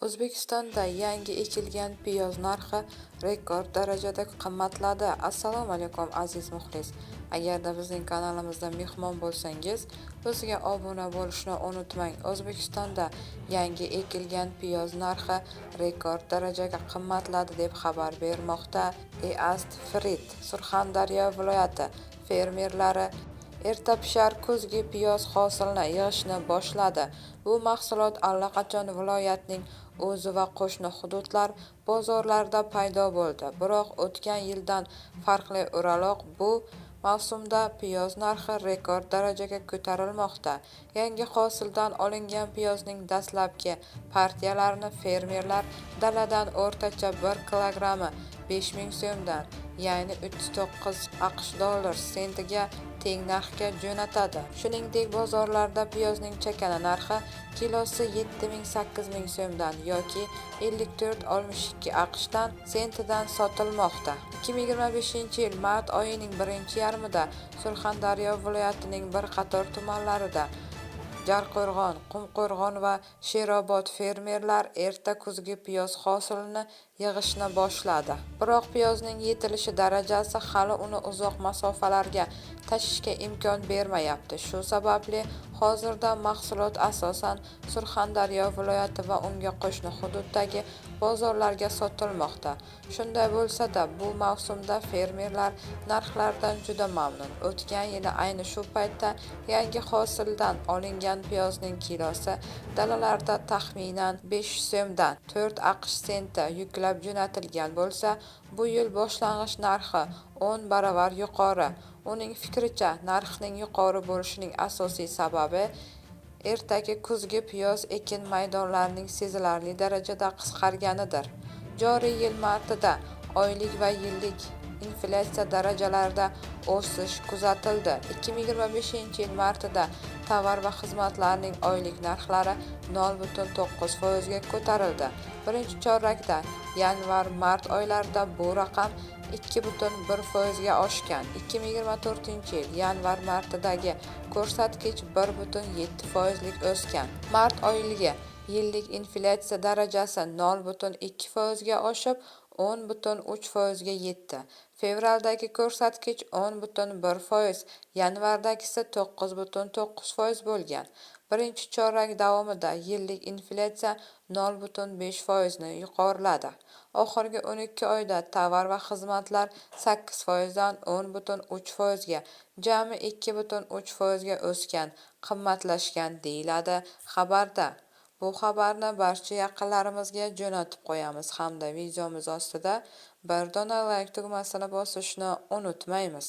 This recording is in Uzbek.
O'zbekistonda yangi ekilgan piyoz narxi rekord darajada qimmatladi. Assalomu alaykum, aziz muxlis. Agarda bizning kanalimizda mehmon bo'lsangiz, bizga obuna bo'lishni unutmang. O'zbekistonda yangi ekilgan piyoz narxi rekord darajaga qimmatladi, deb xabar bermoqda East Free. Surxondaryo viloyati fermerlari ertapishar kuzgi piyoz hosilini yig'ishni boshladi. Bu mahsulot allaqachon viloyatning o'zi va qo'shni hududlar bozorlarida paydo bo'ldi. Biroq o'tgan yildan farqli o'laroq bu mavsumda piyoz narxi rekord darajaga ko'tarilmoqda. Yangi hosildan olingan piyozning dastlabki partiyalarini fermerlar daladan o'rtacha 1 kilogrammi 5000 so'mdan, ya'ni 39 AQSh dollar sentiga teng narxga jo'natadi. Shuningdek, bozorlarda piyozning chakana narxi kilosi 7000-8000 so'mdan yoki 54-62 AQSh sentidan sotilmoqda. 2025-yil mart oyining birinchi yarmida Surxondaryo viloyatining bir qator tumanlarida Jarqo'rg'on, Qumqo'rg'on va Sherobod fermerlar erta kuzgi piyoz hosilini yig'ishni boshladi. Biroq piyozning yetilishi darajasi hali uni uzoq masofalarga tashishga imkon bermayapti. Shu sababli hozirda mahsulot asosan Surxondaryo viloyati va unga qo'shni hududdagi bozorlarga sotilmoqda. Shunday bo'lsa-da, bu mavsumda fermerlar narxlardan juda mamnun. O'tgan yili ayni shu paytda yangi hosildan olingan piyozning kilosi dalalarda taxminan 500 so'mdan 4 AQSh senti yuklab jo'natilgan bo'lsa, bu yil boshlang'ich narxi 10 baravar yuqori. Uning fikricha, narxning yuqori bo'lishining asosiy sababi ertaki kuzgi piyoz ekin maydonlarining sezilarli darajada qisqarganidir. Joriy yil martida oylik va yillik inflyatsiya darajalarida o'sish kuzatildi. 2025-yil martida tovar va xizmatlarning oylik narxlari 0,9% ga ko'tarildi. Birinchi chorakda yanvar-mart oylarida bu raqam 2,1% ga oshgan. 2024-yil yanvar-martidagi ko'rsatkich 1,7 foizlik o'sgan. Mart oyilgi yillik inflyatsiya darajasi 0,2% ga oshib, 10,3% ga yetdi. Fevraldagi ko'rsatkich 10,1%, yanvardagisi 9,9% bo'lgan. Birinchi chorak davomida yillik inflyatsiya 0,5 foizni yuqoriladi. Oxirgi 12 oyda tovar va xizmatlar 8 foizdan 10,3 foizga, jami 2,3 foizga o'sgan, qimmatlashgan, deyiladi xabarda. Bu xabarni barcha yaqinlarimizga jo'natib qo'yamiz hamda videomiz ostida bir dona layk tugmasini bosishni unutmaymiz.